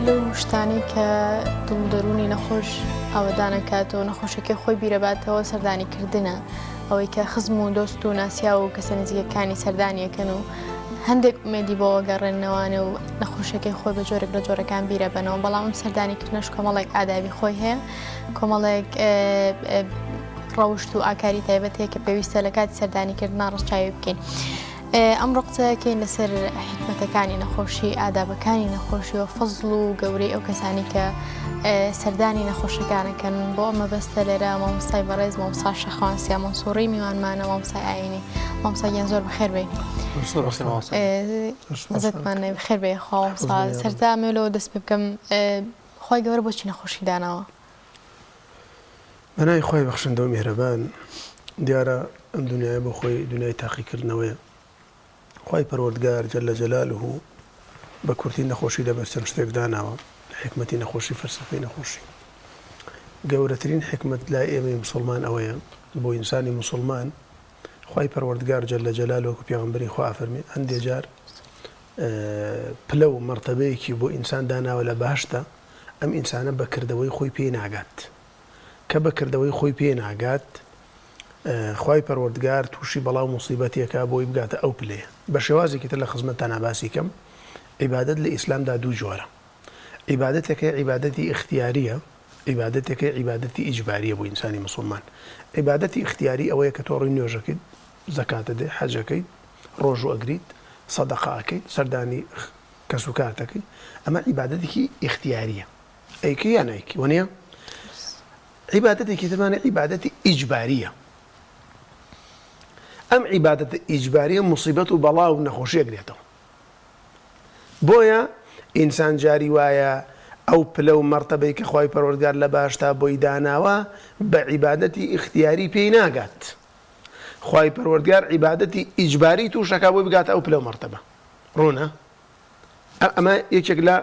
لەو شتانەی کە دڵ و دەروونی نەخۆش ئاوەدان ئەکاتەوە، نەخۆشەکەی خۆی بیرەباتەوە سەردانی کردنە. ئەوەی کە خزم و دۆست و ناسیاو و کەسە نزیکەکانی سەردانی ئەکەن و هەندێک ئومێدی بۆ گەڕێننەوانێ و نەخۆشەکەی خۆی بە جۆرێک لە جۆرەکان بیرەبەنەوە، بەڵام ئەم سەردانی کردنەش کۆمەڵێک ئادابی خۆی هەیە، کۆمەڵێک ڕەوشت و ئاکاری تایبەت هەیە کە پێویستە لە کاتی سەردانی کردنا ڕەچاوی بکەین. ئەمڕۆ قسەکەین لەسەر حیکمەتەکانی نەخۆشی، ئادابەکانی نەخۆشی و فەزڵ و گەورەی ئەو کەسانی کە سەردانی نەخۆشەکانەکەن. بۆ ئەم مەبەستە لێرە مامۆستای بەڕێز مامۆستا شەخوان سیا مەنسوڕی میوانمانە، مامۆستای ئایینی. مامۆستا گیان زۆر بەخێر بێی. زۆر بەخێر مامۆستا. عزەتمان نەبێ بەخێر بێی خوا مامۆستا. سەرەتا ئەمەوێ لەوە دەست پێ بکەم خوای گەورە بۆچی نەخۆشی داناوە؟ بە ناوی خوای بەخشندە و میهرەبان. دیارە ئەم دونیایە بۆ خۆی دونیای تاقیکردنەوەیە. خوای پەروەردگار جل جلالە بە کورتی نەخۆشی لەبەر چەند شتێک داناوە، حیکمەتی نەخۆشی فەلسەفەی نەخۆشی. گەورەترین حیکمەت لای ئێمەی موسڵمان ئەوەیە بۆ ئینسانی موسڵمان خوای پەروەردگار جل جلالە وەکو پێغەمبەری خوا ئەفەرمێ هەندێ جار پلە و مەرتەبەیەکی بۆ ئینسان داناوە لە بەهەشتا ئەم ئینسانە بە کردەوەی خۆی پێی ناگات. کە بە کردەوەی خۆی پێی ناگات، خوای پەروەردگار تووشی بەڵا و موسیبەتێکە بۆی بگاتە ئەو پلەیە. بە شێوازێکی تر لە خزمەتتانا باسی کەم، عیبادەت لە ئیسلامدا دوو جۆرە. عیبادەتێک هەیە عیبادەتی ئیختیارییە، عیبادەتێک هەیە عیبادەتی ئیجبارییە بۆ ئینسانی موسوڵمان. عیبادەتی ئیختیاری ئەوەیە کە تۆ ڕووی نوێژەکەیت، زەکات ئەدەی، حەج ئەکەیت، ڕۆژوو ئەگریت، سەدەقە ئەکەیت، سەردانی کەسوکارت ئەکەی، ئەمە عیبادەتێکی ئیختیارییە. ئەیکەی یا نایکەی وەنیە؟ عیبادەتێکی ترمان هەیە عیبادەتی ئیجبارییە. ئەم عیبادەتە ئیجبارییە موسیبەت و بەڵا و نەخۆشی ئەگرێتەوە. بۆیە ئینسان جاری وایە ئەو پلە و مەرتەبەی کە خوای پەروەردگار لە بەهەشتا بۆی داناوە بە عیبادەتی ئیختیاری پێی ناگات. خوای پەروەردگار عیبادەتی ئیجباری تووش ئەکا بۆی بگاتە ئەو پلە و مەرتەبە. ڕوونە؟ ئەمە یەکێک لە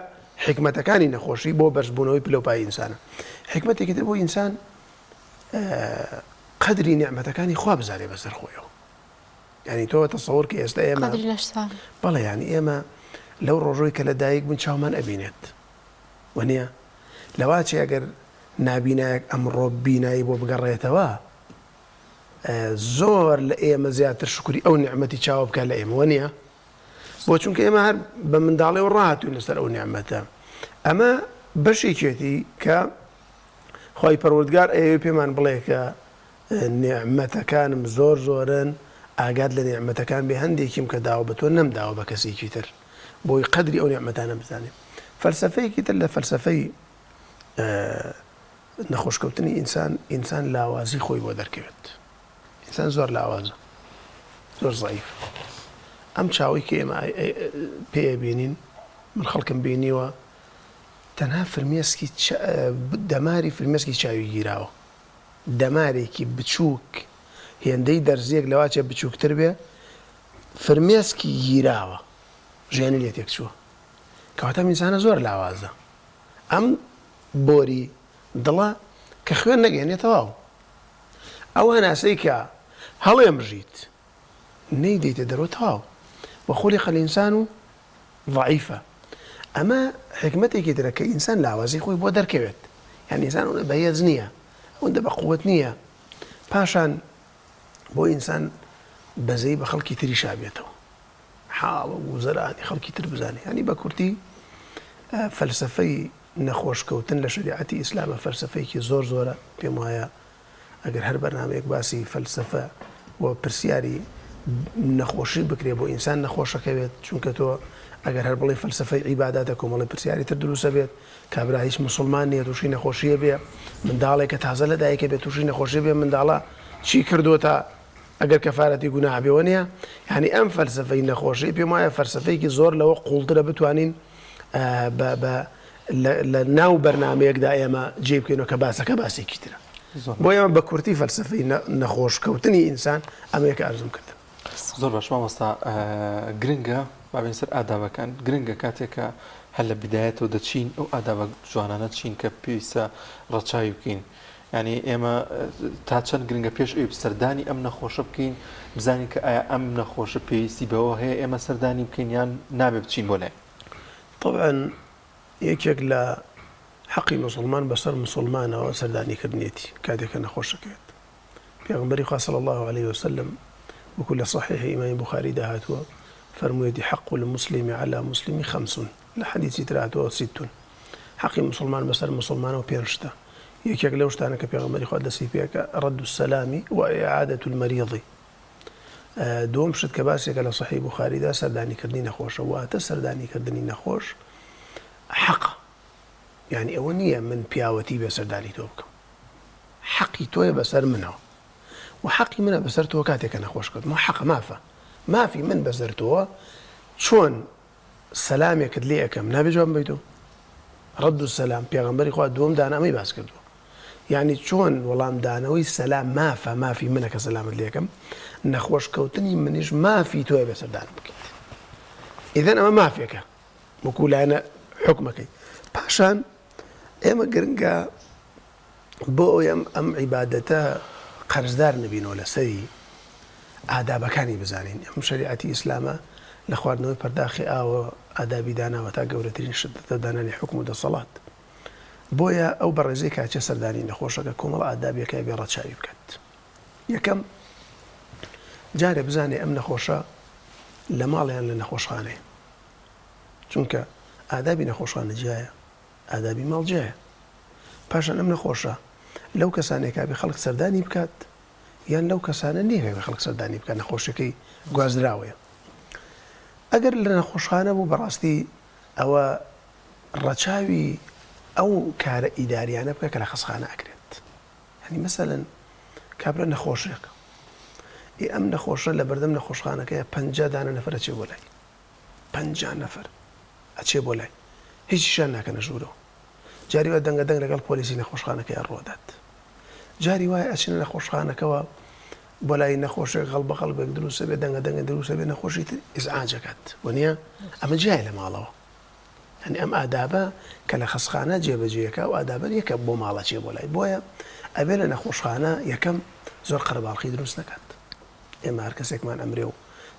حیکمەتەکانی نەخۆشی بۆ بەرزبوونەوەی پلە و پایەی ئینسانە. حیکمەتێکی تر بۆ ئینسان قەدری نیعمەتەکانی خوا بزانێ بەسەر خۆیەوە. یعنی تۆ تەسەوەر کە ئێستا ئێمە قەدری لەش ساغی. بەڵێ یعنی ئێمە لەو ڕۆژەی کە لە دایک بووین چاومان ئەبینێت وەنیە؟ لەواچێ ئەگەر نابینایەک ئەمڕۆ بینایی بۆ بگەڕێتەوە زۆر لە ئێمە زیاتر شوکری ئەو نیعمەتی چاوە بکات لە ئێمە وەنیە؟ بۆ چونکە ئێمە هەر بە منداڵیەوە ڕاهاتوین لەسەر ئەو نیعمەتە ئەمە بەشێکێتی کە خوای پەروەردگار ئەیەوێ پێمان بڵێ کە نیعمەتەکانم زۆر زۆرن ئاگات لە نیعمەتەکان بێ هەندێکیم کە داوە بە تۆ نەمداوە بە کەسێکی تر بۆی قەدری ئەو نیعمەتانە بزانێ فەلسەفەیەکی تر لە فەلسەفەی نەخۆشکەوتنی ئینسان ئینسان لاوازی خۆی بۆ دەرکەوێت ئینسان زۆر لاوازە زۆر زەعیفە ئەم چاوەی کە ئێمە پێ ئەبینین من خەڵکم بینیوە تەنها فرمێسکی دەماری فرمێسکی چاوی گیراوە دەمارێکی بچووک هێندەی دەرزیەک لەواچێ بچووکتر بێ فرمێسکی گیراوە ژیانی لێ تێکچووە کەواتە ئەم ئینسانە زۆر لاوازە ئەم بۆری دڵە کە خوێن نەگەێنێ تەواو ئەو هەناسەی کە هەڵێمژیت نەیدەیتە دەرەوە تەواو وخلق الانسان ضعیفا ئەمە حیکمەتێکی ترە کە ئینسان لاوازی خۆی بۆ دەرکەوێت یان ئینسان ئەوەندە بەهێز نییە ئەوەندە بە قوت نییە پاشان بۆ ئینسان بەزەی بە خەڵکی تریشا بێتەوە حاڵ و گوزەرانی خەڵکی تر بزانێ ینی بە کورتی فەلسفەی نەخۆشکەوتن لە شەریعەتی ئیسلامە فەلسفەیەکی زۆر زۆرە پێم وایە ئەگەر هەر بەرنامەیەک باسی فەلسەفە و پرسیاری نەخۆشی بکرێ بۆ ئینسان نەخۆشەکەوێت چونکە تۆ ئەگەر هەر بڵێ فەلسەفەی عیباداتە کۆمەڵی پرسیاری تر دروستە بێت کابرا هیچ مسلمان نییە تووشی نەخۆشیە بێ منداڵێک کە تازە لە دایکە بێت تووشی نەخۆشی بێ منداڵە چی کردووە تا ئەگەر کەفارەتی گوناح بێ وەنیە یعنی ئەم فەلسەفەی نەخۆشی پێم وایە فەلسەفەیەکی زۆر لەوە قوڵترە بتوانین بە بە لە ناو بەرنامەیەکدا ئێمە جێ بکەینەوە کە باسەکە باسێکی ترە. بۆ ئێمە بە کورتی فەلسەفەی نەخۆشکەوتنی ئینسان ئەمەیە کە ئەرزم کردن. زۆر باش مامۆستا گرنگە با بێین سەر ئادابەکان گرنگە کاتێک کە هەر لە بدایەتەوە دەچین ئەو ئادابە جوانانە چین کە پێویستە ڕەچاوی بکەین یعنی ئێمە تا چەند گرنگە پێش ئەوی سەردانی ئەم نەخۆشە بکەین بزانین کە ئایا ئەم نەخۆشە پێویستی بەوە هەیە ئێمە سەردانی بکەین یان نابێ بچین بۆ لای طبعا. یەکێک لە حەقی موسڵمان بەسەر موسڵمانەوە سەردانی کردنیەتی کاتێک کە نەخۆش ئەکەوێت. پێغەمبەری خوا صلی اللە علیە وسلم وەکو لە صحیحی ئیمامی بوخاری دا هاتووە فەرموویەتی حق المسلم علی مسلم خمس لە حەدیسی تر هاتووە ست حەقی موسڵمان بەسەر موسڵمانەوە پێنج شتە یەکێک لەو شتانە کە پێغەمبەری خوا دەستی پێکە رد السلام و اعادة المریض دووەم شت کە باسێکە لە صحیح بوخاریدا سەردانیکردنی نەخۆشە واتە سەردانیکردنی نەخۆش حەقە یانی ئەوە نییە من پیاوەتی بێ سەردانی تۆ بکەم حەقی تۆیە بەسەر منەوە و حەقی منە بەسەر تۆ کاتێک کە نەخۆش کەوتم حەقە مافە مافی من بەسەر تۆوە چۆن سەلامێکت لێ ئەکەم نابێ جواب بیتەوە ڕەد و سەلام پێغەمبەری خوا دووەم دانە ئەمەی باس کردووە یعنی چۆن وەڵامدانەوەی سەلام مافە مافی منە کە سەلامت لێکەم نەخۆش کەوتنی منیش مافی تۆیە بەسەردانم بکەیت ئیذن ئەمە مافێکە وەکو لایەنە حوکمەکەی پاشان ئێمە گرنگە بۆ ئەوەی ئەم ئەم عیبادەتە قەرزدار نەبینەوە لەسەری ئادابەکانی بزانین ئەم شەریعەتی ئیسلامە لە خواردنەوەی پەرداخی ئاوە ئادابی داناوە تا گەورەترین شت دانانی حکم و دەسەڵات بۆیە ئەو بەڕێزەی کاچە سەردانی نەخۆشەکە کۆمەڵ ئادابێکە بێ ڕەچاوی بکات یەکەم جارێ بزانێ ئەم نەخۆشە لە ماڵیان لە نەخۆشخانەیە چونکە ئادابی نەخۆشخانە جیایە ئادابی ماڵ جیایە پاشان ئەم نەخۆشە لەو کەسانێکا بێ خەڵک سەردانی بکات یان لەو کەسانە نییە کە خەڵک سەردانی بکات نەخۆشیەکەی گوازراوەیە ئەگەر لە نەخۆشخانە بوو بەڕاستی ئەوە ڕەچاوی ئەو کارە ئیداریانە بکە کە لە خەسخانە ئەکرێت هەنی مەسەلەن کابرا نەخۆشێکە ئێ ئەم نەخۆشە لە بەردەم نەخۆشخانەکەیە 50 دانە نەفەر ئەچێ بۆ لای 50 نەفەر ئەچێ بۆ لای هیچیشان ناکەنە ژوورەوە جاری وایە دەنگە دەنگ لەگەڵ پۆلیسی نەخۆشخانەکەیان ڕوەدات جاری وایە ئەچنە نەخۆشخانەکەوە بۆ لای نەخۆشێک غەڵ بە غەڵبێک دروستە بێ دەنگە دەنگە دروستە بێ نەخۆشی تر ئیزعاجەکات وەنیە ئەمە جیایە لە ماڵەوە یانی ئەم ئادابە کە لە خەستخانە جێبەجێیەکە ئەو ئادابە نیە کە بۆ ماڵ ئەچێ بۆ لای بۆیە ئەبێ لە نەخۆشخانە یەکەم زۆر قەرەباڵخی دروست نەکات ئێمە هەر کەسێکمان ئەمرێ و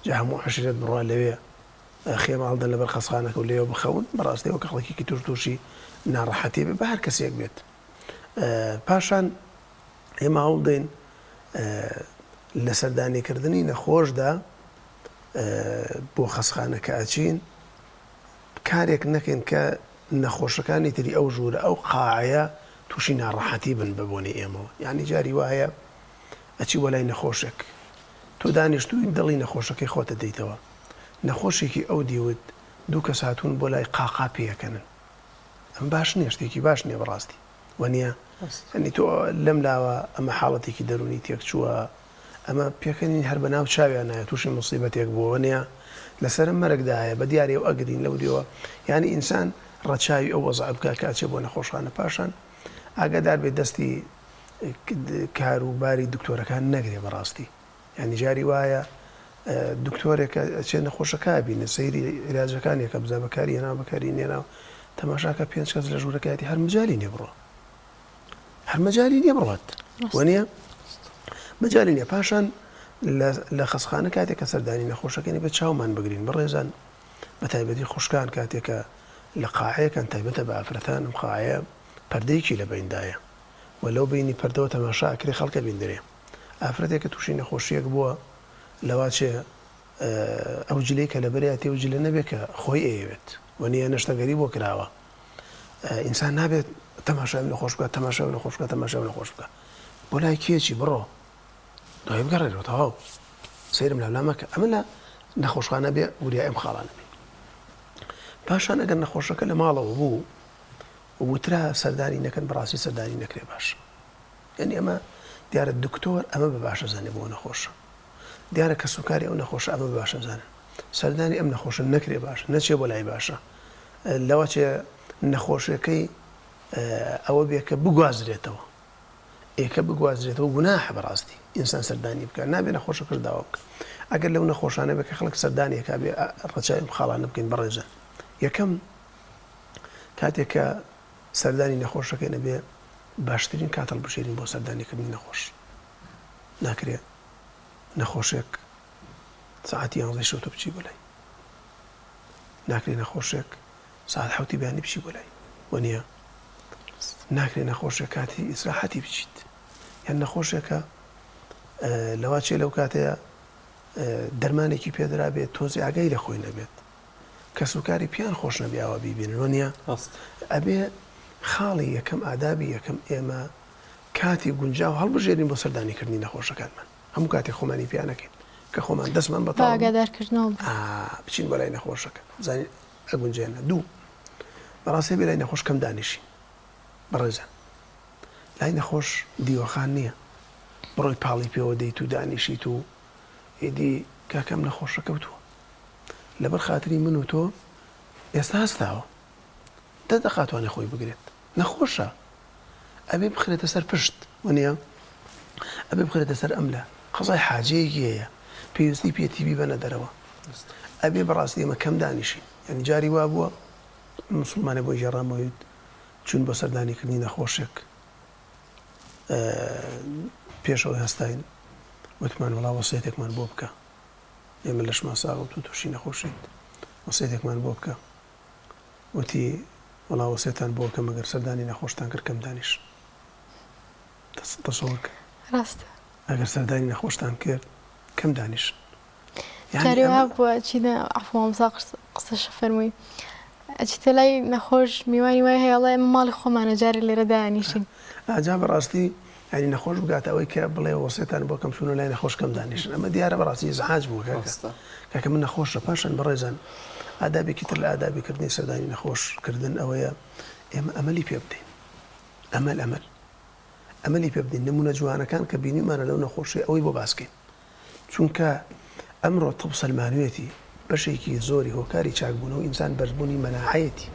جا هەموو عەشیرەت بڕوا لەوێ خێمە هەڵدەن لەبەر خەستخانەکە و لەوێ بخەون بەڕاستی ئەوە کە خەڵکێکی توش تووشی ناڕەحەتی بێ بە هەر کەسێک بێت پاشان ئێمە هەوڵدەین لە سەردانیکردنی نەخۆشدا بۆ خەستخانە کە ئەچین کارێک نەکەین کە نەخۆشەکانی تری ئەو ژوورە ئەو قاعەیە تووشی ناڕەحەتی بن بە بۆنەی ئێمەوە یانی جاری وا هەیە ئەچی بۆ لای نەخۆشێک تۆ دانیشتووی دڵی نەخۆشەکەی خۆتە دەیتەوە نەخۆشێکی ئەو دیوت دوو کەس هاتوون بۆ لای قاقا پێیەکەنن ئەم باش نییە شتێکی باش نییە بەڕاستی وەنیە یانی تۆ لەم لاوە ئەمە حاڵەتێکی دەروونی تێکچووە ئەمە پێکەنین هەر بەناو چاویان نایە توشی موسیبەتێک بووە وەنیە لەسەرم مەرگ دایە بە دیاریەوە ئەگرین لەو دیوە یانی ئینسان ڕەچاوی ئەو وەزعە بکا کە ئەچێ بۆ نەخۆشخانە پاشان ئاگادار بێت دەستی کار و باری دکتۆرەکان نەگرێ بەڕاستی یانی جاری وایە دکتۆرێکە ئەچێ نەخۆشەکە بینە سەیری عیلاجەکانێکە بزا بەکاری هێنا بەکاری نێنا تەماشاکە پێنج کەس لە ژوورەکەیەتی هەر مجالی نیە بڕۆ هەر مەجالی نییە بڕات وەنیە مەجالی نییە پاشان لە خەسخانە کاتێک کە سەردانی نەخۆشەکەنی بە چاومان بگرین بەڕێزان بە تایبەتی خوشکان کاتێکە لە قاعەیەکان تایبەتە بە ئافرەتان ئەم قاعەیە پەردەیەکی لە بەیندایە و لەو بینی پەردەوە تەماشا ئەکرێ خەڵکە بیندرێ ئافرەتێکە تووشی نەخۆشیەک بووە لەواچێ ئەو جلەی کە لەبەریا تێ و جلە نەبێ کە خۆی ئەیەوێت وەنیە نەشتەگەری بۆ کراوە ئینسان نابێت تەماشای نەخۆش بکات تەماشای نەخۆش بکات تەماشای نەخۆش بکات بۆ لای کێچی بڕۆ دوای بگەڕێرەوە تەواو سەیرم لاولا مەکە ئەمە لە نەخۆشخانە بێ وریای ئەم خاڵانە بێ پاشان ئەگەر نەخۆشەکە لە ماڵەوە بوو وترا سەردانی نەکەن بەڕاستی سەردانی نەکرێ باش یعنی ئەمە دیارە دکتۆر ئەمە بە باشە زانێ بۆ نەخۆشە دیارە کەسوکاری ئەو نەخۆشە ئەمە بە باشە زانن سەردانی ئەم نەخۆشە نەکرێ باشە نەچێ بۆ لای باشە لەوەچێ نەخۆشیەکەی ئەوە بێ کە بگوازرێتەوە ئێکە بگوازرێتەوە گوناحە بەڕاستی ئینسان سەردانی بکە نابێ نەخۆشەکەش داوا بکە ئەگەر لەو نەخۆشانە بێ کە خەڵک سەردانیەکە بێ ڕەچاوی ئەم خاڵانە بکەین بەڕێزان یەکەم کاتێک کە سەردانی نەخۆشەکەی نەبێ باشترین کات هەڵبژێرین بۆ سەردانیکردنی نەخۆش ناکرێ نەخۆشێک سەعاتی یانزەی شەو تۆ بچی بۆ لای ناکرێ نەخۆشێک سەعات حەوتی بەیانی بچی بۆ لای. وەنیە؟ ناکرێ نەخۆشێک کاتی ئیسراحەتی بچیت یان نەخۆشێکە لەوا چێ لەو کاتەیە دەرمانێکی پێدرابێت تۆزی ئاگای لە خۆی نەبێت کەسوکاری پێیان خۆش نەبێ ئاوا بیبینن وەنیە؟ ئەبێ خاڵی یەکەم ئادابی یەکەم ئێمە کاتی گونجاو هەڵبژێرین بۆ سەردانیکردنی نەخۆشەکانمان هەموو کاتێک خۆمانی پیا نەکەین کە خۆمان دەستمان بەتاڵ ئاگادارکردنەوە بچین بۆ لای نەخۆشەکە بزانین ئەگونجێنە دوو بەڕاستی بێ لای نەخۆش کەم دانیشین بەڕێزان لای نەخۆش دیوەخان نییە بڕۆی پاڵی پێوە دەیت و دانیشیت و ئیدی کاکەم نەخۆشە کەوتووە لەبەر خاتری من و تۆ ئێستا هەستاوە دە دەقە توانێ خۆی بگرێت نەخۆشە ئەبێ بخرێتە سەر پشت وەنیە ئەبێ بخرێتە سەر ئەملا قەزای حاجەیەکی هەیە پێویستی پێتی بیبەنە دەرەوە ئەبێ بەڕاستی ئێمە کەم دانیشین یعنی جاری وا بووە مسلمانە بۆی گێڕامەوەیت چون بۆ سەردانیکردنی نەخۆشێک پێشەوەی هەستاین وتمان وڵا وەسێتێکمان بۆ بکە ئێمە لەشمان ساغە و تۆ تووشی نەخۆشیت وەسێتێکمان بۆ بکە وتی وەڵا وەسێتان بۆ کەم ئەگەر سەردانی نەخۆشتان کرد کەم دانیشن تەسەور کە ڕاستە ئەگەر سەردانی نەخۆشتان کرد کەم دانیشن جارێ وا بووە چینە عەفو مامۆستا قسەشە فەرمووی ئەچیتە لای نەخۆش میوانی وای هەیە ئەڵێ ئێمە ماڵی خۆمانە جارێ لێرە دانیشین. ئاجا بەڕاستی یانی نەخۆش بگاتە ئەوەی کە بڵێ وەسێتان بۆ کەم چوونە لای نەخۆش کەم دانیشن ئەمە دیارە بەڕاستی ئیزعاج بووە کاکە ڕاستە. کاکە من نەخۆشە پاشان بەڕێزان ئادابێکی تر لە ئادابی کردنی سەردانی نەخۆش کردن ئەوەیە ئێمە ئەمەلی پێ بدەین ئەمەل ئەمەل ئەمەلی پێ بدەین نمونە جوانەکان کە بینیمانە لەو نەخۆشی ئەوەی بۆ باسکەین چونکە ئەمڕۆ طب سەلمانویەتی بەشێکی زۆری هۆکاری چاکبوونەوەی ئینسان بەرزبوونی مەناعەیەتی،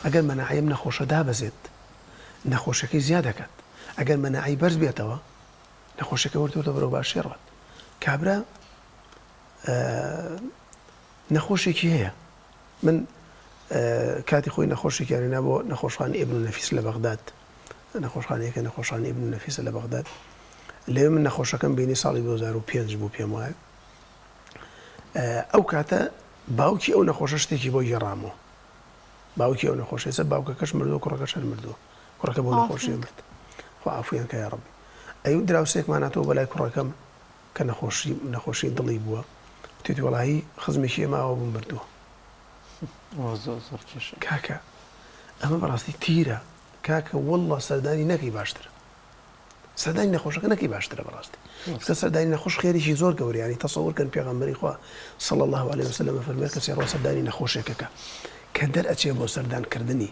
ئەگەر مەناعەی ئەم نەخۆشە دابەزێت نەخۆشیەکەی زیاد دەکات، ئەگەر مەناعەی بەرز بێتەوە نەخۆشیەکە ورد وردە بەرەو باشی ڕوات. کابرا نەخۆشێکی هەیە من کاتی خۆی نەخۆشێکیان هێنا بۆ نەخۆشخانەی ئیبن نەفیس لە بەغداد نەخۆشخانەیەکە نەخۆشخانەی ئیبن نەفیسە لە بەغداد لەوێ من نەخۆشەکەم بینی ساڵی 2005 بوو پێم وایە ئەو کاتە باوکی ئەو نەخۆشە شتێکی بۆ گێڕامەوە باوکی ئەو نەخۆشە ئێستا باوکەکەش مردووە کوڕەکەش هەر مردووە کوڕەکە بۆ نەخۆشیە مرد خوا عەفویان کە یا ڕەبی ئەی دراوسێکمان هاتەوە بەلای کوڕەکەم کە نەخۆشی نەخۆشی دڵی بووە وتێتی وەڵاهی خزمێکی ئێمە ئاوا بوو مردووە زۆر زۆر کێشە کاکە ئەمە بەڕاستی تیرە کاکە واللە سەردانی نەکەی باشترە سەردانی نەخۆشەکە نەکەی باشترە بەڕاستی چونکە سەردانی نەخۆش خێرێکی زۆر گەورە ینی تەسەور کەن پێغەمبەری خوا صلی الله علیه وسلم فەرمووی کەسێ ڕۆ سەردانی نەخۆشێکەکە کە دەرئەچێ بۆ سەردان کردنی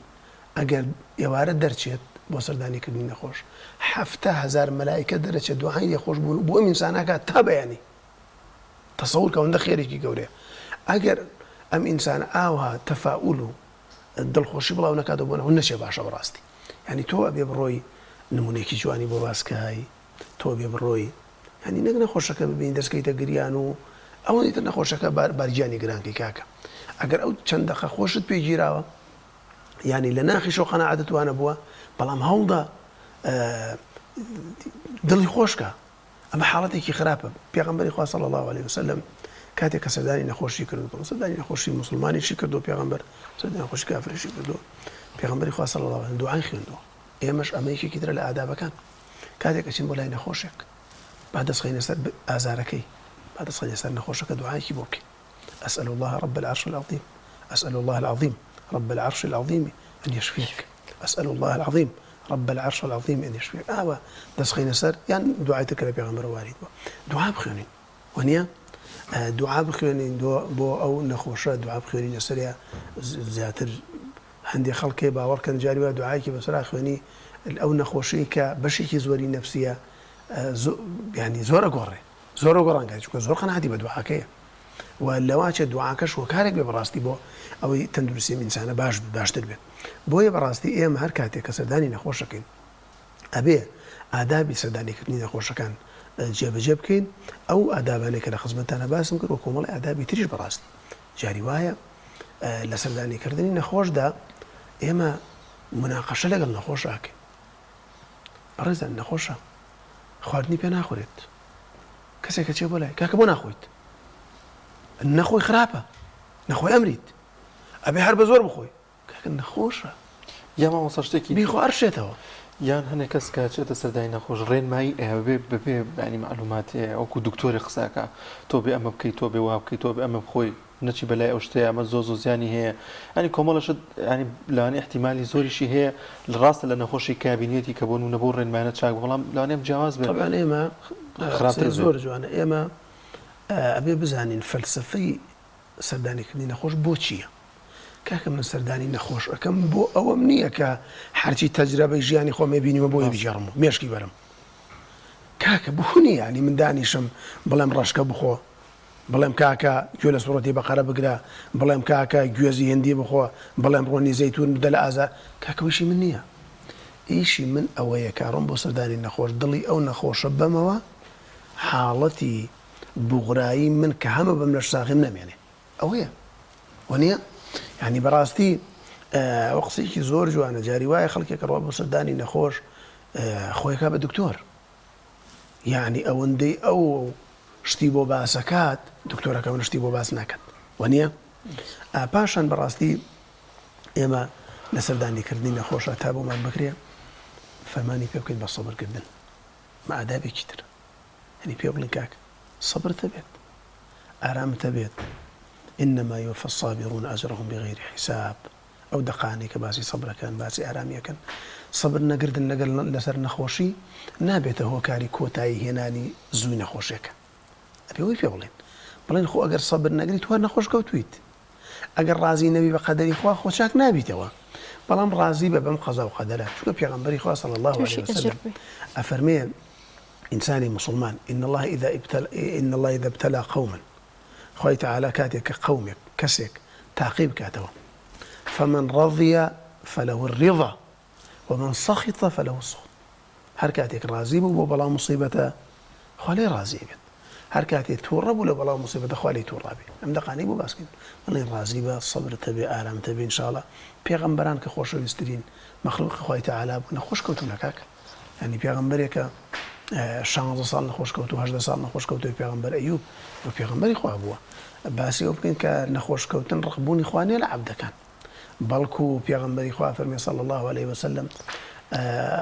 ئەگەر ئێوارە دەرچێت بۆ سەردانی کردنی نەخۆش 70هزار مەلائکە دەرەچێت دوعای لێخۆش بوون بۆ ئەم ئینسانەکە تا بەیانی تەسەور کە ئەوەندە خێرێکی گەورەیە ئەگەر ئەم ئینسانە ئاوها تەفاؤل و دڵخۆشی بڵاو نەکاتەوە بۆ نەخۆش نەچێ باشە بەڕاستی یانی تۆ ئەبێ بڕۆی نمونەیەکی جوانی بۆ باسکای تۆ ئەبێ بڕۆی یانی نەک نەخۆشەکە ببینی دەستکەیتە گریان و ئەوەندی تر نەخۆشەکە بار بارگیانی گرانکەی کاکە ئەگەر ئەو چەند دەقە خۆشت پێ گیراوە یانی لە ناخیشەوە قەناعەتت وانە بووە بەڵام هەوڵدە دڵی خۆشکە ئەمە حاڵەتێکی خراپە پێغەمبەری خوا صلی اللە علیە وسلم کاتێک کە سەردانی نەخۆشی کردو سەردانی نەخۆشی موسڵمانیشی کردو پێغەمبەر سەردانی نەخۆشی کافریشی کردو پێغەمبەری خوا صلی اللە علیه دوعای خوێندووە ئێمەش ئەمە یەکێکی ترە لە ئادابەکان کاتێک ئەچین بۆ لای نەخۆشێک با دەست خەینە سەر ئازارەکەی با دەست خەینە سەر نەخۆشەکە دوعایەکی بۆ بکەین أسأل الله رب العرش العظيم أسأل الله العظيم رب العرش العظيم أن يشفيك أسأل الله العظيم رب العرش العظیم ان یشفیک ئاوا دەست خەینە سەر یان دوعای تر کە لە پێغەمبەرەوە وارید بووە دوعا بخوێنین وەنیە دوعا بخوێنین بۆ ئەو نەخۆشە دوعا بخوێنین لەسەریا زیاتر هەندێک خەڵکێ باوەڕکەن جاری وا دوعایەکی بەسەرا خوێنی ئەو نەخۆشی کە بەشێکی زۆری نەفسیە ینی زۆرە گۆڕێ زۆرە گۆڕانکاری چونکە زۆر قەناعەتی بە دوعاکەیە و لەواچێت دوعاکەش هۆکارێک بێ بەڕاستی بۆ ئەوەی تەندروستی ئەم ئینسانە باش باشتر بێت بۆیە بەڕاستی ئێمە هەر کاتێک کە سەردانی نەخۆشەکەین ئەبێ ئادابی سەردانیکردنی نەخۆشەکان جێبەجێ بکەین ئەو ئادابانەی کە لە خزمەتتانە باسم کرد و کۆمەڵی ئادابی تریش بەڕاستی جاری وایە لە سەردانیکردنی نەخۆشدا ئێمە مناقەشە لەگەڵ نەخۆش ئاکەین بەڕێزان نەخۆشە خواردنی پێ ناخورێت کەسێک ئەچێ بۆ لای کاکە بۆ ناخۆیت نەخۆی خراپە نەخۆی ئەمریت ئەبێ هەر بە زۆر بخۆی کاکە نەخۆشە. یا مامۆستا شتێکی بیخۆ ئەرشێتەوە. یان هەنێ کەس کە چێتە سەردانی نەخۆش ڕێنمایی ئەیا بەبێ بەبێ یانی مەعلوماتێ وەکو دکتۆرێ قسە ئەکا تۆ بێ ئەمە بکەی تۆ بێ وا بکەی تۆ بێ ئەمە بخۆی نەچی بەلای ئەو شتەیە ئەمە زۆر زۆر زیانی هەیە یانی کۆمەڵە شت یانی لەوانەیە ئیحتیمالی زۆریشی هەیە ڕاستە لە نەخۆشی کە بینیوێتی کە بۆ نمونە بەو ڕێنمایانە چاک بوو بەڵام لەوانەیە جیاواز بێ تەبعەن ئێمە خراپتر قسەی بێ. زۆر جوانە ئێمە ئەبێ بزانین فەلسەفەی سەردانیکردنی نەخۆش بۆ چییە؟ کاکە من سەردانی نەخۆش ئەکەم بۆ ئەوەم نییە کە هەرچی تەجرەبەی ژیانی خۆمێ بینیوە بۆی بگێڕم و مێشکی بەرم کاکە بۆ نییە ینی من دانیشم بڵێم ڕەشکە بخۆ بڵێم کاکە گوێ لە سوڕەتی بەقەرە بگرە بڵێم کاکە گوێزی هندی بخۆ بڵێم ڕۆنی زەیتون بدە لە ئازار کاکە ئیشی من نییە ئیشی من ئەوەیە کە ڕۆم بۆ سەردانی نەخۆش دڵی ئەو نەخۆشە بەمەوە حاڵەتی بوغرایی من کە هەمە بەم لەش ساغیم نەمێنێ ئەوەیە وەنیە یعنی بەڕاستی ئەوە قسەیەکی زۆر جوانە جاری وایە خەڵکێک ڕوا بۆ سەردانی نەخۆش خۆیەکە بە دکتۆر یعنی ئەوەندەی ئەو شتی بۆ باسەکات دکتۆرەکە من شتی بۆ باس ناکات وەنیە پاشان بەڕاستی ئێمە لە سەردانیکردنی نەخۆشە تا بۆمان بکرێ فەرمانی پێ بکەین بە سەبرکردن مەئادابێکی تر یانی پێ بڵێن کاک سەبرت هەبێت ئارامت هەبێت انما یوفی الصابرون اجرهم بغیر حساب ئەو دەقانەی کە باسی سەبرەکەن باسی ئارامیەکەن سەبر نەگردن لەگەل لەسەر نەخۆشی نابێتە هۆکاری کۆتایی هێنانی زووی نەخۆشیەکە ئەبێ ئەوەی پێ بڵێن بڵێن خۆ ئەگەر سەبر نەگری تۆ هەر نەخۆش کەوتویت ئەگەر ڕازی نەبی بە قەدەری خوا خۆ چاک نابیتەوە بەڵام ڕازی بە بەم قەزا و قەدەرە چونکە پێغەمبەری خوا صلی الله علیه وسلم ئەفەرمێ ئینسانی موسڵمان ان اللە اذا ابتلا ان اللە اذا ابتلی قوما خوای تەعالا کاتێک کە قەومێک کەسێک تاقی بکاتەوە فمن رضی فله الرضا ومن سخط فله السخط هەر کاتێک ڕازی بوو بۆ بەڵا موسیبەتە خوا لێی ڕازی ئەبێت هەر کاتێ توڕە بوو لە بەڵا موسیبەتە خوا لێی توڕە ئەبێ ئەم دەقانەی بۆ باس کەین بڵێن ڕازی بە سەبرت هەبێ ئارامت هەبێ ان شاء اللە پێغەمبەران کە خۆشەویسترین مەخلوقی خوای تەعالا بوون نەخۆش کەوتوونە کاکە یانی پێغەمبەرێکە شانزە ساڵ نەخۆش کەوتو هەژدە ساڵ نەخۆش کەوتوی پێغەمبەر ئەیوب و پێغەمبەری خوا بووە باسی ئەو بکەین کە نەخۆش کەوتن ڕقبوونی خوا نیە لە عەبدەکان بەڵکو پێغەمبەری خوا فەرمی صلی الله علیه وسلم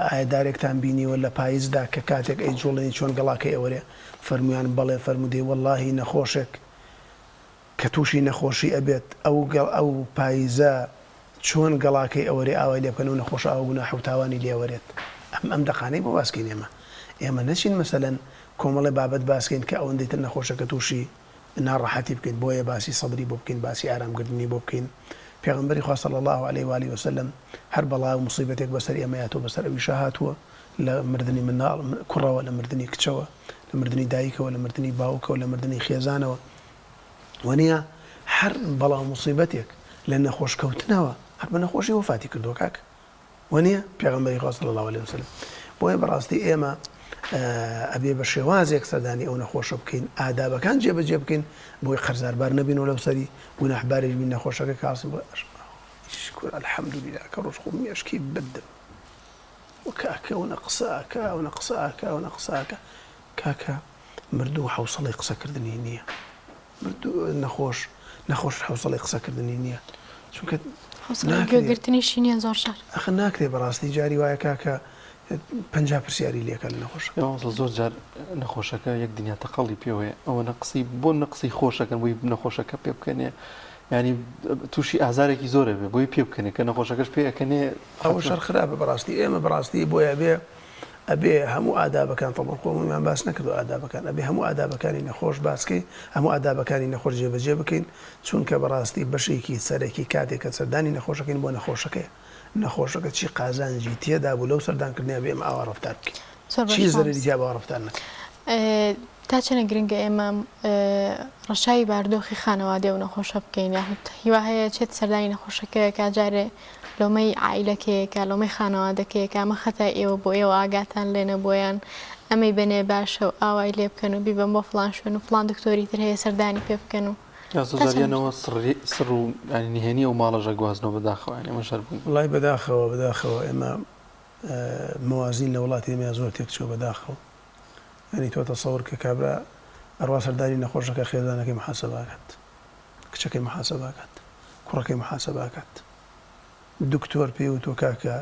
ئایا دارێکتان بینیوە لە پایزدا کە کاتێک ئەی جوڵێنی چۆن گەڵاکەی ئەوەرێ فەرمویان بەڵێ فەرموودەی وەڵاهی نەخۆشێک کە تووشی نەخۆشی ئەبێت ئەو ئەو پایزە چۆن گەڵاکەی ئەوەرێ ئاوای لێ بکەن ئەو نەخۆشە ئاوا گوناح و تاوانی لێ ئەوەرێت ئەم ئەم دەقانەی بۆ باس کەین ئێمە ئێمە نەچین مەسەلەن کۆمەڵێ بابەت باس کەین کە ئەوەندەی تر نەخۆشەکە تووشی ناڕەحەتی بکەین بۆیە باسی سەبری بۆ بکەین باسی ئارام گرتنی بۆ بکەین پێغەمبەری خوا صلی اللە علیه و آله وسلم هەر بەڵا و موسیبەتێک بەسەر ئێمە یاتەوە بەسەر ئەویشا هاتووە لە مردنی منداڵ کوڕەوە لە مردنی کچەوە لە مردنی دایکەوە لە مردنی باوکەوە لە مردنی خێزانەوە وەنیە هەر بەڵا و موسیبەتێک لە نەخۆش کەوتنەوە هەر بە نەخۆشی وەفاتی کردووە کاک وەنیە پێغەمبەری خوا صلی اللە علیه وسلم بۆیە بەڕاستی ئێمە ئەبێ بە شێوازێک سەردانی ئەو نەخۆشە بکەین ئادابەکان جێبەجێ بکەین بۆی قەرزاربار نەبین و لەو سەری گوناحباریش بین نەخۆشەکە کاسم بڵێ شکر الحمدلله کە ڕۆژ خۆم مێشکی بردم و کاکە ئەونە قسە ئەکا ئەونە قسە ئەکا ئەونە قسە ئەکا کاکە مردوو حەوسەڵەی قسەکردنی نییە مردوو نەخۆش نەخۆش حەوسەڵەی قسەکردنی نییە چونکە حەوسەڵەی گوێگرتنیشی نییە زۆر جار. ئەخر ناکرێ بەڕاستی جاری وایە کاکە 50 پرسیاری لێکە لە نەخۆشەکە. مامۆستا زۆر جار نەخۆشەکە یەک دنیا تەقەڵی پێوەیە ئەوەنە قسەی بۆ نە قسەی خۆشەکەن بۆی نەخۆشەکە پێ بکەنێ ینی تووشی ئازارێکی زۆرە بێ بۆی پێ بکەنێ کە نەخۆشەکەش پێ ئەکەنێ ئەوە شەر خراپە بەڕاستی ئێمە بەڕاستی بۆیە بێ ئەبێ هەموو ئادابەکان تەبعەن خۆ هەموویمان باس نەکردوە ئادابەکان ئەبێ هەموو ئادابەکانی نەخۆش باس کەین هەموو ئادابەکانی نەخۆش جێبەجێ بکەین چونکە بەڕاستی بەشێکی سەرەکی کاتێک کە سەردانی نەخۆشەکەین بۆ نەخۆشەکەیە نەخۆشەکە چی قازانجی تێدا بوو لەو سەردان کردنە ئەبێ ئێمە ئاوا ڕەفتار بکەین زۆر باش چی زەرەری مامۆستا. تیا بوو ئاوا ڕەفتار نەکەین. تا چەنە گرنگە ئێمە ڕەچاوی بارودۆخی خانەوادەی ئەو نەخۆشە بکەین یاخود هیوا هەیە چێت سەردانی نەخۆشەکەیەکە جارێ لۆمەی عائیلەکەیەکە لۆمەی خانەوادەکەیەکە ئەمە خەتای ئێوە بۆ ئێوە ئاگاتان لێ نەبووە یان ئەمەی بەنێ باشە و ئاوای لێ بکەن و بیبەن بۆ فڵان شوێن و فڵان دکتۆری تر هەیە سەردانی پێ بکەن و یا زۆر تا جار چەند یەنەوە سڕی سڕ و یانی نهێنی ئەو ماڵەش ئەگوازنەوە بەداخەوە یانی ئەمەش هەر بوون. وەڵای بەداخەوە بەداخەوە ئێمە مەوازین لە وڵاتی ئێمەیا زۆر تێکچووە بەداخەوە یانی تۆ تەسەور کە کابرا ئەڕوا سەردانی نەخۆشەکە خێزانەکەی محاسەبە ئەکات کچەکەی محاسەبە ئەکات کوڕەکەی محاسەبە ئەکات. دکتۆر پێی وتوە کاکە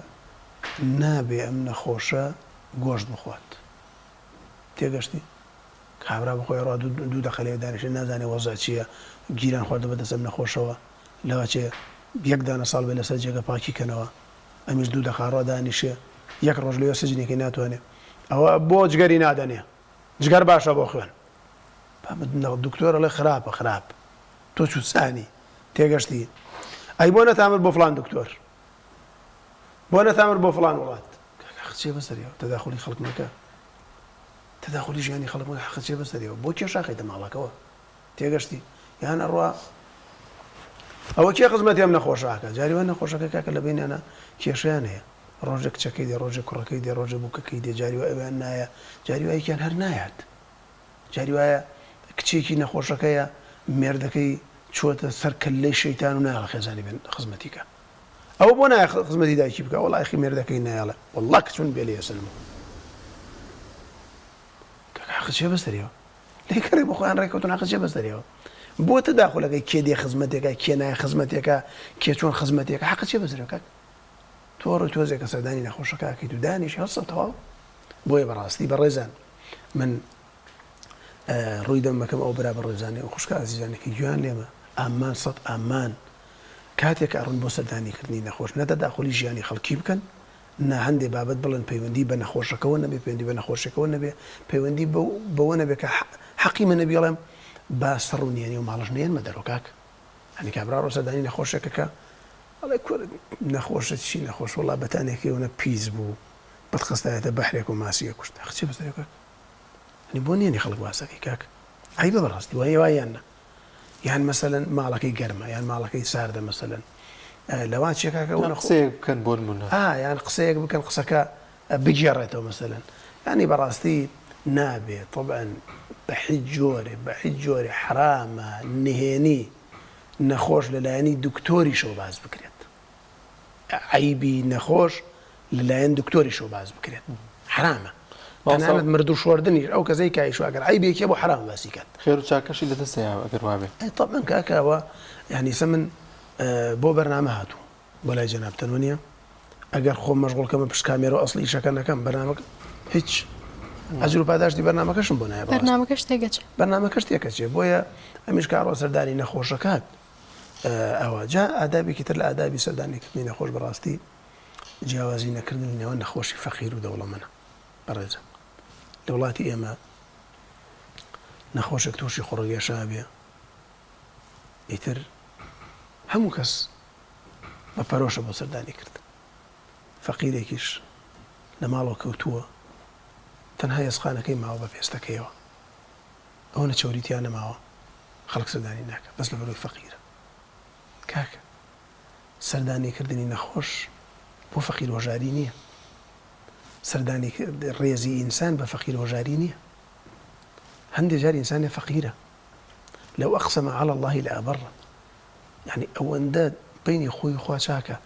نابێ ئەم نەخۆشە گۆشت بخوات تێگەشتی؟ کابرا بەخۆی ئەڕوا دوو دەقە لەوێ دانیشێ نازانێ وەزع چیە گیران خواردوە بەدەست ئەم نەخۆشەوە لەوەچێ یەک دانە ساڵ بێ لەسەر جێگە پاکی کەنەوە ئەمیش دوو دەقە ئەڕوا دانیشێ یەک ڕۆژ لەوێ سجنێکی ناتوانێ ئەوە بۆ جگەری نادەنێ جگەر باشە بۆ خوێن دکتۆر ئەڵێ خراپە خراپ تۆ چوسانی تێگەشتی ئەی بۆ نەتامر بۆ فڵان دکتۆر بۆ نەتامر بۆ فڵان وڵات کاکە خچێ بەسەریەوە تەداخولی خەڵک مەکە تەداخولی ژیانی خەڵک مەکە حەقت چیە بەسەریەوە بۆ کێ شاخیتە ماڵەکەوە تێگەشتی یان ئەڕوا ئەوە کێ خزمەتی ئەم نەخۆشە ئەکا جاری وا نەخۆشەکە کاکە لە بینیانە کێشەیان هەیە ڕۆژێک کچەکەی دێ ڕۆژێک کوڕەکەی دێ ڕۆژێک بووکەکەی دێ جاری وا ئەویان نایە جاری وا یەکیان هەر نایات جاری وایە کچێکی نەخۆشەکەیە مێردەکەی چووەتە سەر کەللەی شەیتان و نایەڵێ خێزانی بێن خزمەتی کە ئەوە بۆ نایە خزمەتی دایکی بکە وەڵا ئەخی مێردەکەی نایەڵێ وەڵا کچ من بێ لێ ئەسەنمەوە کاکە حەقت چیە بەسەریەوە لێ کەڕێ بۆ خۆیان ڕێکەوتن حەقت چیە بەسەریەوە بۆ تەداخولەکەی کێ دێ خزمەتێکە کێ نایە خزمەتێکە کێ چۆن خزمەتێکە حەقت چیە بەسەریەوە کاک تۆ ڕۆی تۆزێکە سەردانی نەخۆشەکە ئەکەیت و دانیشی هەڵسە تەواو بۆیە بەڕاستی بەڕێزان من ڕووی دەمەکەم ئەو برا بەڕێزانەی ئەو خوشکە ئازیزانەی کە گوێیان لێمە ئامان سەد ئامان کاتێک ئەڕۆن بۆ سەردانی کردنی نەخۆش نە تەداخولی ژیانی خەڵکی بکەن نە هەندێ بابەت بڵێن پەیوەندی بە نەخۆشەکەوە نەبێ پەیوەندی بە نەخۆشیەکەوە نەبێ پەیوەندی بەوە نەبێ کە حەقی منە بیڵێم با سڕ و نیەنی و ماڵش نەیەنمە دەرەوە کاک هەنی کابرا ڕۆ سەردانی نەخۆشێکەکە ئەڵێ کورە نەخۆشە چی نەخۆش وەڵا بەتانیەکەی ئەونە پیس بوو بتخستایەتە بەحرێک و ماسیە کوشت ئەخ چی بەسەرێ کاک یانی بۆ نیەنی خەڵک باسەکەی کاک عەیبە بەڕاستی وایە وایە یان نا یان مەسەلەن ماڵەکەی گەرمە یان ماڵەکەی ساردە مەسەلەن لەوا چیە کاکە ئەو نەخۆ قسەیەک بکەن بۆ نمونە ئا یان قسەیەک بکەن قسەکە بگێڕێتەوە مەسەلەن یانی بەڕاستی نابێ طبعا بە هیچ جۆرێ بە هیچ جۆرێ حرامە نهێنی نەخۆش لەلایەنی دکتۆریشەوە باس بکرێت عەیبی نەخۆش لەلایەن دکتۆریشەوە باس بکرێت حەرامە تەنانەت مردوو شۆردنیش ئەو کەسەی کە ئەیشوا ئەگەر عەیبێکی هەبوو حەرامە باسی کات. خێر و چاکەشی لە دەست دەیا ئەگەر وابێ. ئەی تەبعەن کاکە ئەوە یانی ئیسە من بۆ بەرنامە هاتووم بۆ لای جەنابتان وەنیە ئەگەر خۆم مەشغوڵ کەمە پشت کامێرە و ئەسڵی ئیشەکە نەکەم بەرنامەکە هیچ ئەجر و پاداشتی بەرنامەکەشم بۆ نایە بەڕاستی. بەرنامەکەش تێکەچێ. بەرنامەکەش تێکەچێ بۆیە ئەمیش کە ئەڕۆ سەردانی نەخۆشەکات ئەوە جا ئادابێکی تر لە ئادابی سەردانیکردنی نەخۆش بەڕاستی جیاوازی نەکردن لە نێوان نەخۆشی فەقیر و دەوڵەمەنە بەڕێزان لە وڵاتی ئێمە نەخۆشێک تووشی قوڕگێشا بێ ئیتر هەموو کەس بە پەرۆشە بۆ سەردانی کردن فەقیرێکیش لە ماڵەوە کەوتووە تەنها یەسقانەکەی ماوە بە پێستەکەیەوە ئەوەنە چەوری تیا نەماوە خەڵک سەردانی ناکا بەس لەبەرئەوەی فەقیرە کاکە سەردانی کردنی نەخۆش بۆ فەقیر هۆژاری نییە سەردانی ڕێزی ئینسان بە فەقیر هۆژاری نییە هەندێک جار ئینسانێ فەقیرە لو أقسم على الله لأبره یعنی ئەوەندە بینی خۆی خوا چاکە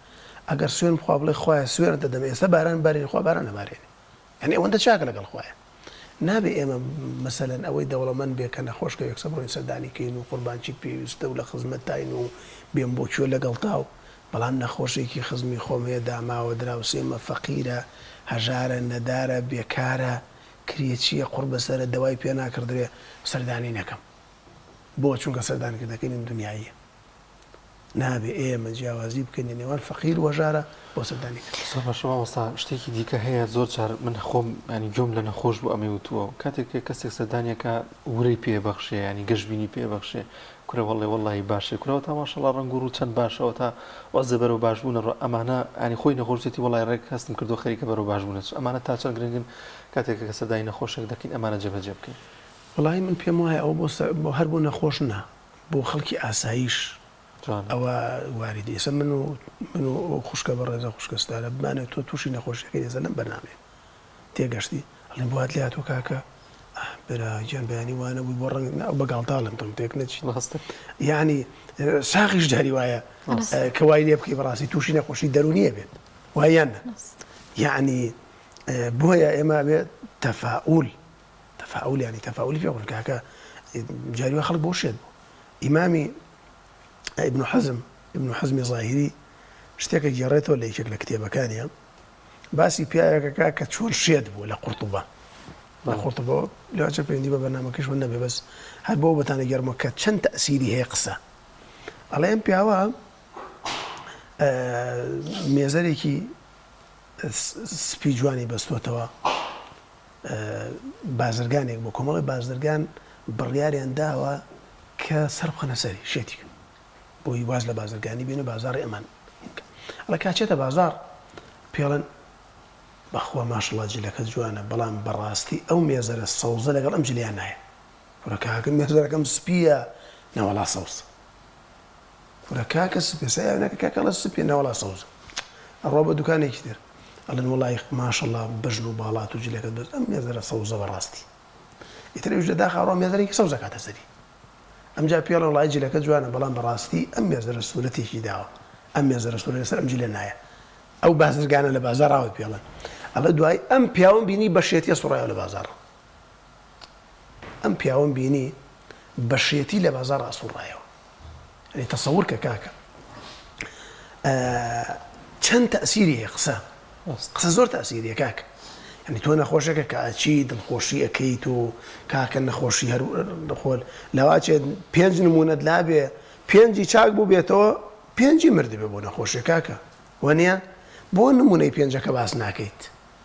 ئەگەر سوێن بخوا بڵێ خوایە سوێنت دەدەم ئێستا باران بارێنی خوا باران نەبارێنێ یانی ئەوەندە چاکە لەگەڵ خوایە نابێ ئێمە مەسەلەن ئەوەی دەوڵەمەند بێ کە نەخۆش کەوێ یەکسەر بڕۆین سەردانی کەین و قوربان چیت پێویستە و لە خزمەتتاین و بێم بۆ کوێ لەگەڵتا و بەڵام نەخۆشێکی خزمی خۆم هەیە داماوە دراوسێمە فەقیرە هەژارە نەدارە بێکارە کرێچییە قوڕ بەسەرە دەوای پێ ناکڕدرێ سەردانی نەکەم بۆ چونکە سەردانکردنەکەی من دونیاییە. نابێ ئێمە جیاوازی بکەین لە نێوان فەقیر و هەژارە بۆ سەردانی کردن. زۆر باشە مامۆستا شتێکی دیکە هەیە زۆر جار من خۆم ینی گوێم لە نەخۆش بوو ئەمەی وتووە کاتێک کە کەسێک سەردانیەکە ورەی پێ بەخشێ ینی گەشبینی پێ بەخشێ کورە وەڵێ وەڵی باشێ کورەوە تا ماشەڵا ڕەنگ و ڕوو چەند باشەوە تا وەزە بەرەو باش بوونە ڕۆ ئەمانە ینی خۆی نەخۆشێتی وەڵای ڕێک هەستم کردو خەریکە بەرەو باش بوونە ئەمانە تا چەند گرنگن کاتێک کە سەردانی نەخۆشێک دەکەین ئەمانە جێبەجێ بکەین. وەڵایی من پێم وایە ئەوە بۆ هەر بۆ نەخۆش نا بۆ خەڵکی ئاساییش ئەوە واریدە ئێستا من و من و ئەو خوشکە بەڕێزە خوشکە ستارە بمانەوێت تۆ تووشی نەخۆشیەکەی ئێستا لەم بەرنامەیە تێگەشتی ئەڵێن بۆ هات لێ هاتووە کاکە ئاه برا گیان بەیانی وا نەبووی بۆ ڕەنگ نا بە گاڵتە ئەڵێم تۆم تێک نەچی ڕاستە یعنی ساغیش جاری وایە کە وای لێ بکەی بەڕاستی تووشی نەخۆشی دەروونیە بێت وایە یان نا یعنی بۆیە ئێمە بێت تەفاعول تەفاعول یانی تەفاعولی پێ بڵێن کاکە جاری وا خەڵک بۆ شێت بوو ئیمامی ابن حەزم ابن حەزمی ظاهری. شتێک ئەگێڕێتەوە لە یەکێک لە کتێبەکانیا باسی پیاوێک ئەکا کە چۆن شێت بووە لە قورتوبە لە قورتوبە لەوانچە پەیوەندی بە بەرنامەکەشەوە نەبێ بەس هەر بۆ بۆتان ئەگێڕمەوە کە چەند تەئسیری هەیە قسە ئەڵێ ئەم پیاوە مێزەرێکی سپی جوانی بەستۆتەوە بازرگانێک بۆ کۆمەڵی بازرگان بڕیاریان داوە کە سەر بخەنە سەری شێتی بۆی واز لە بازرگانی بێنێ بازاڕی ئەمان بکە ئەڵێ کاچێتە بازاڕ پێڵێن بەخوا ماشەڵا جلەکە جوانە بەڵام بەڕاستی ئەو مێزەرە سەوزە لەگەڵ ئەم جلیان نایە کورە کاکە مێزەرەکەم سپیە نەوەڵا سەوز کورە کاکە سپیە سەیانەکە کاکەڵە سپیە نەوەڵا سەوزە ئەڕوا بە دوکانێکی تر ئەڵێن وەڵی ماشەڵا بەژن و باڵات و جلەکەت بەس ئەم مێزەرە سەوزە بەڕاستی ئیتر ئەویش لە داخا ڕۆ مێزەرێکی سەوزە کاتە سەری ئەمجا پێڵێ وەڵایی جلەکە جوانە بەڵام بەڕاستی ئەم مێزەرە سوورە تێکی داوە ئەم مێزەرە سوورە لەسەر ئەم جلە نایە ئەو بازرگانە لە بازاڕ ئاوت پێڵێن ئەڵێ دوای ئەم پیاوم بینی بە شێتیە سوڕایەوە لە بازاڕ ئەم پیاوم بینی بە شێتی لە بازاڕ ئەسوڕایەوە یعنی تەسەور کە کاکە چەند تەسیری هەیە قسە قسە زۆر تەسیریە کاک یعنی تۆ نەخۆشەکە کە ئەچی دڵخۆشی ئەەکەیت و کاکە نەخۆشی هەر خۆل لەواچێت پێنج نمونەت لابێ پێنجی چاک بوو بێتەوە پێنجی مردبێ بۆ نەخۆشیە کاکە وەنیە بۆ نمونەی پێنجەکە باس ناکەیت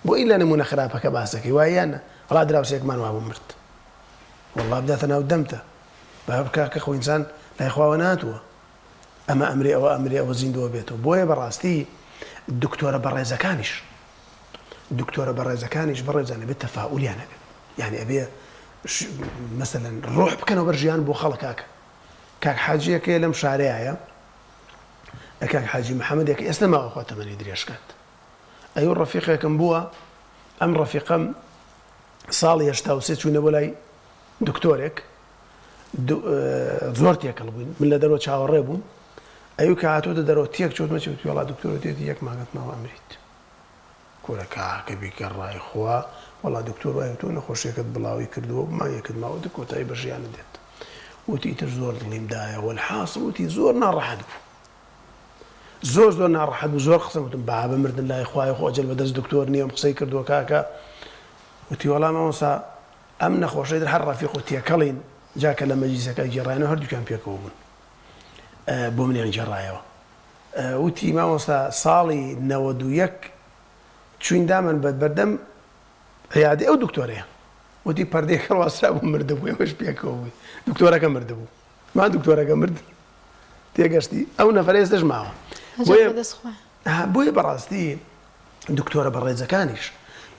بۆ ئیلا نمونە خراپەکە باسەکەی وایە وەڵا دراوسێکمان وابوو مرد وەڵا بداتە ناو دەمتە باب کاکە خۆ ئینسان لای خواوە ناتوە ئەمە ئەمرێ ئەوە ئەمرێ ئەوە زیندووە بێتەوە بۆیە بەڕاستی دکتۆرە بەڕێزەکانیش دکتۆرە بەڕێزەکانیش بەڕێزان ئەبێت تەفاولیان هەبێت یعنی ئەبێ مەسەلەن ڕۆح بکەنەوە بەر ژیان بۆ خەڵک کاکە کاک حاجیەکەی لەم شارەیە کاک حاجی محەممەدێک ئێستا ماوە خوا تەمەنی درێژکات ئەو ڕەفیقێکم بووە ئەم ڕەفیقەم ساڵی 83 چوونە بۆ لای دکتۆرێک زۆر تێکەڵ بووین من لە دەرەوە چاوەڕێ بووم ئەو کە هاتۆتە دەرەوە تێک چۆتمە چی وڵا دکتۆر وتێتی یەک مانگت ماوە ئەمریت کورە کاکە بیکە ڕای خوا وەڵا دکتۆر وای تۆ نەخۆشیەکەت بڵاوی کردووە مانگێکت ماوە تر کۆتایی بە ژیانت دێت وتی ئیتر زۆر دڵیم دایە وەلحاسڵ وتی زۆر ناڕەحەت بوو زۆر زۆر ناڕەحەت بوو زۆر قسەم وتم بابە مردن لای خوایە خۆ ئەجەل بەدەست دکتۆر نییە ئەم قسەی کردووە کاکە وتی وەڵا مامۆستا ئەم نەخۆشەی تر هەر ڕەفیق و تێکەڵین، جا کە لە مەجلیسەکە گێڕاینەوە هەردووکیان پێکەوە بوون بۆ منیان گێڕایەوە. وتی مامۆستا ساڵی 91 چووین دامان بە بەردەم عیادەی ئەو دکتۆرەیە، وتی پەردەیەک هەڵواسرابوو مردبوو، ئێمەش پێکەوە بووین، دکتۆرەکە مردبوو، ما دکتۆرەکە مرد تێگەشتی ئەو نەفەرە ئێستاش ماوە. بۆیە بۆیە بەڕاستی دکتۆرە بەڕێزەکانیش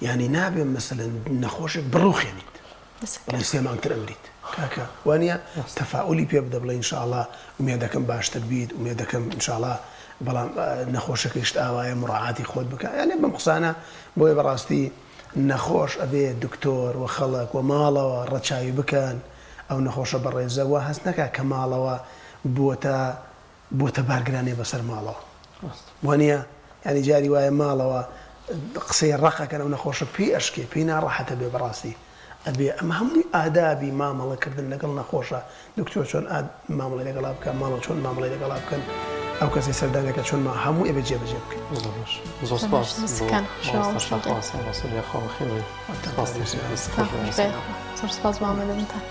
یانی نابێ مەسەلەن نەخۆشێک بڕوخێنیت بڵێ سێ مانگ تر ئەمریت کاکە وانە تەفاولی پێ بدە بڵێ ئینشاءڵا ئومێدەکەم باشتر بیت ئومێدەکەم ئینشاءڵا بەڵام نەخۆشەکەیشت ئاوایە مڕاعاتی خۆت بکە یانێ بەم قسانە بۆیە بەڕاستی نەخۆش ئەبێ دکتۆر و خەڵک و ماڵەوە ڕەچاوی بکەن ئەو نەخۆشە بەڕێزە وا هەست نەکا کە ماڵەوە بووەتە بۆتە بارگرانیە بەسەر ماڵەوە وانە ینی جاری وایە ماڵەوە قسەی ڕقەکەن ئەو نەخۆشە پێی ئەشکێ پێی ناڕەحەتە بێ بەڕاستی ئەبێ ئەمە هەمووی ئادابی مامەڵەکردن لەگەڵ نەخۆشە دکتۆر چۆن مامەڵی لەگەڵا بکە ماڵەوە چۆن مامەڵی لەگەڵا بکەن ئەو کەسی سەردانەکە چۆن ما هەموو ئەبێ جێبەجێ بکەن زۆر سپاس زۆر سپاس بۆ ئامادەبوونتان.